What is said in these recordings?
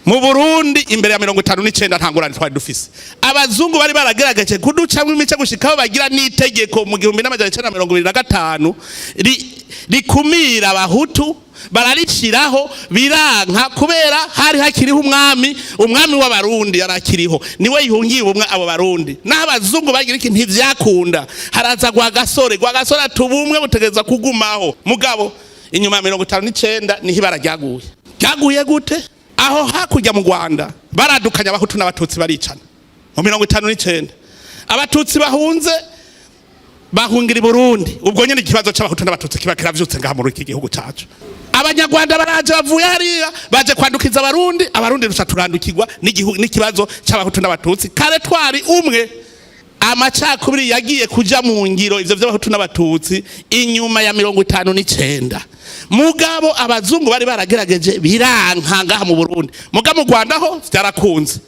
Mu Burundi imbere ya 59 nta ngorane twari dufise. Abazungu bari baragerageje kuducamwo imice gushikaho bagira n'itegeko mu 1925 rikumira abahutu, bararishiraho biranka kubera hari hakiriho umwami, umwami w'abarundi yarakiriho, niwe yihungiye ubumwe abo barundi. Naho abazungu bagira iki, ntivyakunda. Haraza Rwagasore, Rwagasore ati ubumwe butegereza kugumaho. Mugabo inyuma ya 59 niho ibara ryaguye. Ryaguye gute? Aho hakurya mu Rwanda baradukanya abahutu n'abatutsi baricana mu 59. Abatutsi bahunze bahungira i Burundi. Ubwo nyene ikibazo c'abahutu n'abatutsi kiba kiravyutse ngaha muri iki gihugu cacu. Abanyarwanda baraje bavuye hariya baje kwandukiza abarundi, abarundi ruca turandukirwa n'ikibazo c'abahutu n'abatutsi. Kare twari umwe. Amacakubiri yagiye kuja mu ngiro, ivyo vy'abahutu n'abatutsi, inyuma ya 59. Mugabo abazungu bari baragerageje biranka ngaha mu Burundi, muga mu Rwanda ho vyarakunze.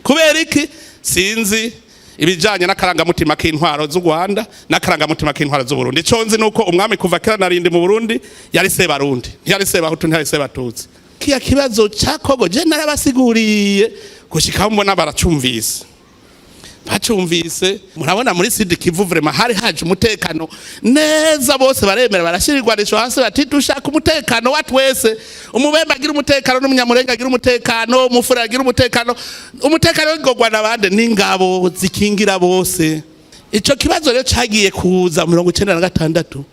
Kubera iki? Sinzi ibijanye n'akarangamutima k'intwaro z'u Rwanda n'akarangamutima k'intwaro z'u Burundi. Ico nzi nuko umwami kuva kera narindi mu Burundi yari Sebarundi, ntiyari Sebahutu, ntiyari Sebatutsi. Kiya kibazo ca Kongo je narabasiguriye gushikaho mbona baracumvise, bacumvise. Murabona muri Sud Kivu vraiment hari haje umutekano neza, bose baremera barashira igwanisho hasi, bati dushaka umutekano wa twese, umubembe agira umutekano n'umunyamurenga agira umutekano, umufura agira umutekano. Umutekano w'igogwa nabande? N'ingabo zikingira bose. Ico kibazo rero cagiye kuza mu 96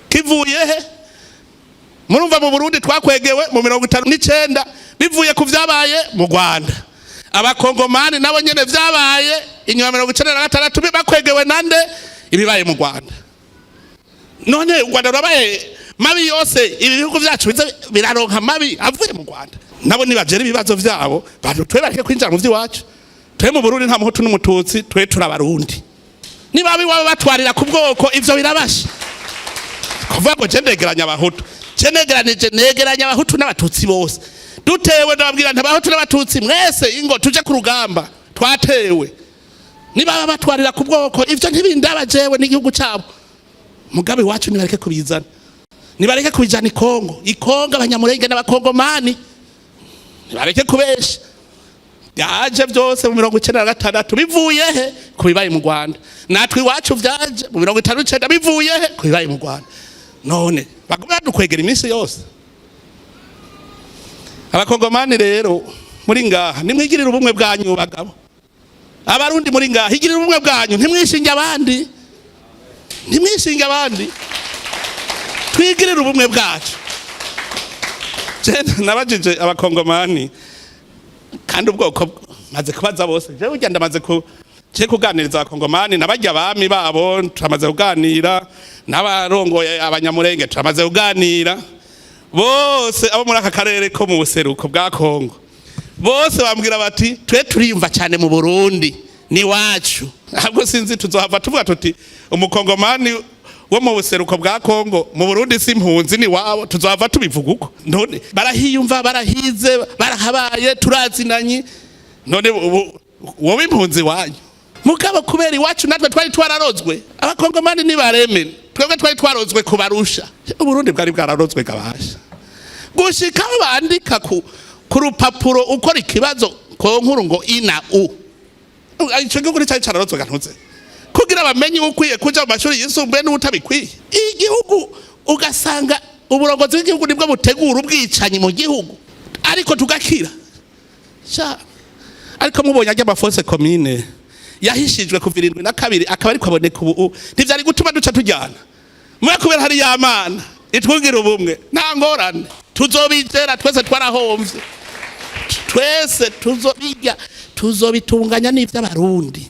kivuye he? Murumva mu Burundi twakwegewe mu 59 bivuye ku vyabaye mu Rwanda. Abakongomani nabo nyene vyabaye inyuma ya 96 bakwegewe nande? Ibibaye mu Rwanda. None u Rwanda rurabaye mabi yose, ibi bihugu vyacu biza biraronka mabi avuye mu Rwanda. Nabo nibagera ibibazo vyabo bantu, twe bareke kwinjira mu vy'iwacu. Twe mu Burundi nta muhutu n'umututsi, twe turabarundi. Niba iwabo batwarira ku bwoko, ivyo birabasha kuvuga ngo je ndegeranya abahutu, je negeranije, negeranya abahutu n'abatutsi bose. Dutewe ndababwira nti abahutu n'abatutsi mwese ingo tuje ku rugamba, twatewe. Niba batwarira ku bwoko, ivyo ntibindaba jewe n'igihugu cabo. Mugabe iwacu nibareke kubizana, nibareke kubijana ikongo. Ikongo abanyamurenge n'abakongomani nibareke kubesha. Byaje byose mu 96 bivuye he? Ku bibaye mu Rwanda. Natwe iwacu vyaje mu 59 bivuye he? Ku bibaye mu Rwanda. None baguma badukwegera iminsi yose. Abakongomani rero muri ngaha, nimwigirire ubumwe bwanyu. Bagabo, abarundi muri ngaha, igirire ubumwe bwanyu, ntimwishinge abandi, ntimwishinge abandi, twigirire ubumwe bwacu. Je nabajije abakongomani kandi ubwoko maze kubaza bose. Jewe burya ndamaze ku je kuganiriza abakongomani n'abarya abami babo, turamaze kuganira n'abarongoye abanyamurenge, turamaze kuganira bose abo muri aka karere ko mu buseruko bwa Kongo. Bose bambwira bati twe turiyumva cyane mu Burundi ni wacu. Ahubwo sinzi tuzohava tuvuga tuti umukongomani wo mu buseruko bwa Kongo mu Burundi si impunzi ni wabo, tuzohava tubivuga uko. None barahiyumva, barahize, barahabaye, turazinanye. None ubu wowe impunzi wanyu? Mugabo kubera iwacu natwe twari twararozwe, abakongomani nibareme, twebwe twari twarozwe kubarusha. Uburundi bwari bwararozwe gabasha gushika aho bandika ku rupapuro ukora ikibazo concours ngo ina u ico gihugu nicari cararozwe gantuze kugira bamenye ukwiye kuja mu mashuri yisumbuye n'utabikwiye. Igihugu ugasanga uburongozi bw'igihugu nibwo butegura ubwicanyi mu gihugu, ariko tugakira sha. Ariko mubonye ajya ama fosses communes yahishijwe kuva 72 akaba ariko aboneka ubu, ntivyari gutuma duca tujyana mwe? Kubera hari yamana itwugira ubumwe, nta ngorane tuzobizera. Twese twarahomvye, twese tuzobirya, tuzobitunganya n'ivy'abarundi.